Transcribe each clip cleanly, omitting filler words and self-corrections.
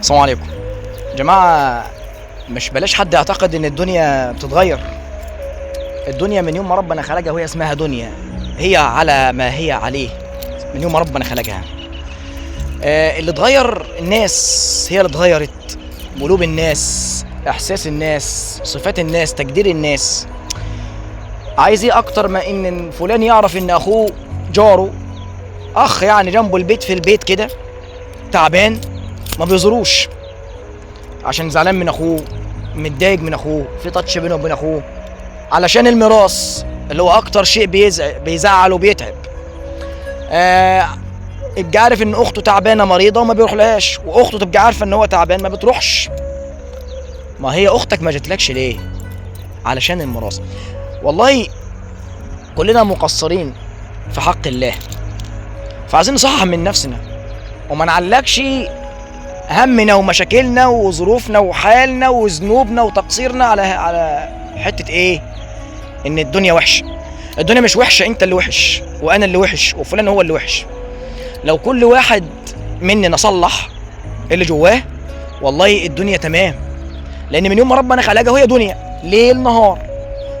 السلام عليكم جماعة. مش بلاش حد يعتقد ان الدنيا بتتغير. الدنيا من يوم ما ربنا خلقها وهي اسمها دنيا، هي على ما هي عليه من يوم ما ربنا خلقها. اللي اتغير الناس، هي اللي اتغيرت، قلوب الناس، احساس الناس، صفات الناس، تقدير الناس. عايز ايه اكتر ما ان فلان يعرف ان اخوه جاره، اخ يعني جنبه البيت في البيت كده، تعبان ما بيزوروش عشان زعلان من اخوه، متضايق من اخوه، في تاتش بينه وبين اخوه، علشان الميراث اللي هو اكتر شيء بيزعل وبيتعب. يبقى عارف ان اخته تعبانة مريضه وما بيروحلهاش، واخته تبقى عارفه ان هو تعبان ما بتروحش. ما هي اختك ما جاتلكش ليه؟ علشان الميراث. والله كلنا مقصرين في حق الله، فعايزين نصحح من نفسنا وما نعلقش همنا ومشاكلنا وظروفنا وحالنا وذنوبنا وتقصيرنا على حتة ايه؟ ان الدنيا وحشة. الدنيا مش وحشة، انت اللي وحش وانا اللي وحش وفلان هو اللي وحش. لو كل واحد مننا صلح اللي جواه والله الدنيا تمام، لان من يوم ما ربنا خلقها وهي دنيا، ليل نهار،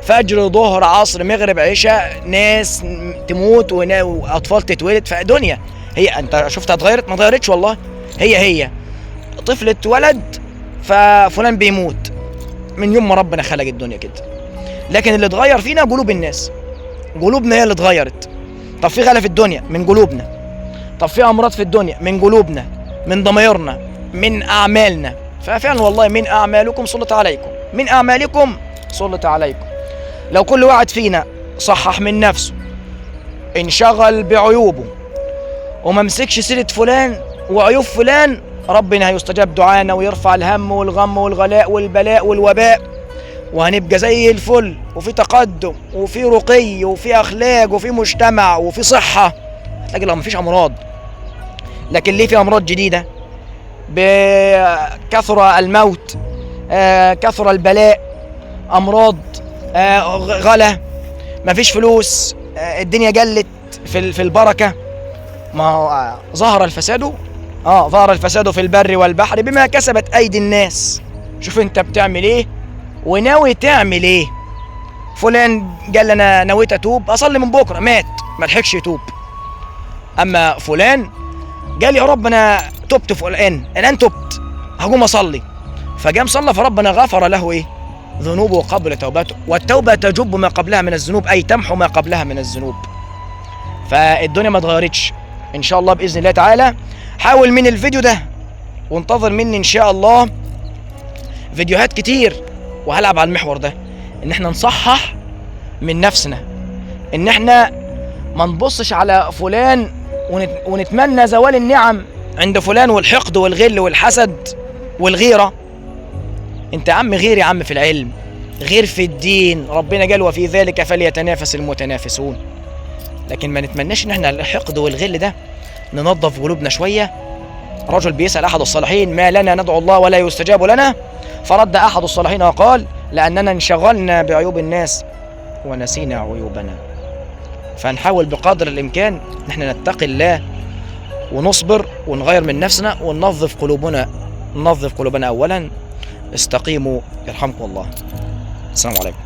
فجر ظهر عصر مغرب عشاء، ناس تموت واطفال تتولد، فدنيا هي. انت شفتها اتغيرت؟ ما اتغيرتش والله، هي هي. طفل اتولد ففلان بيموت، من يوم ما ربنا خلق الدنيا كده. لكن اللي اتغير فينا قلوب الناس، قلوبنا هي اللي اتغيرت. طب في غلا في الدنيا من قلوبنا، طب في امراض في الدنيا من قلوبنا، من ضميرنا، من اعمالنا. ففعلا والله من اعمالكم سلط عليكم، من اعمالكم سلط عليكم. لو كل واحد فينا صحح من نفسه، انشغل بعيوبه وما مسكش سيرة فلان وعيوب فلان، ربنا هيستجاب دعانا ويرفع الهم والغم والغلاء والبلاء والوباء، وهنبقى زي الفل، وفي تقدم وفي رقي وفي اخلاق وفي مجتمع وفي صحة. هتلاقي لو مفيش امراض. لكن ليه في امراض جديدة؟ بكثرة الموت، كثرة البلاء، امراض، غلا، مفيش فلوس، الدنيا قلت في البركة. ما هو ظهر الفساد، ظهر الفساد في البر والبحر بما كسبت ايدي الناس. شوف انت بتعمل ايه وناوي تعمل ايه. فلان قال انا نويت اتوب، اصلي من بكره، مات، ما لحقش يتوب. اما فلان قال يا رب انا تبت في الان تبت، هقوم اصلي، فقام صلى، فربنا غفر له ايه؟ ذنوبه قبل توبته. والتوبة تجب ما قبلها من الذنوب، اي تمحو ما قبلها من الذنوب. فالدنيا ما اتغيرتش ان شاء الله باذن الله تعالى. حاول من الفيديو ده وانتظر مني ان شاء الله فيديوهات كتير، وهلعب على المحور ده، ان احنا نصحح من نفسنا، ان احنا ما نبصش على فلان ونتمنى زوال النعم عند فلان، والحقد والغل والحسد والغيرة. انت يا عم غير يا عم في العلم، غير في الدين، ربنا قال وفي ذلك فليتنافس المتنافسون. لكن ما نتمناش ان احنا الحقد والغل ده، ننظف قلوبنا شوية. رجل بيسأل أحد الصالحين ما لنا ندعو الله ولا يستجاب لنا؟ فرد أحد الصالحين وقال لأننا انشغلنا بعيوب الناس ونسينا عيوبنا. فنحاول بقدر الإمكان إن احنا نتقي الله ونصبر ونغير من نفسنا وننظف قلوبنا، ننظف قلوبنا أولا. استقيموا يرحمكم الله. السلام عليكم.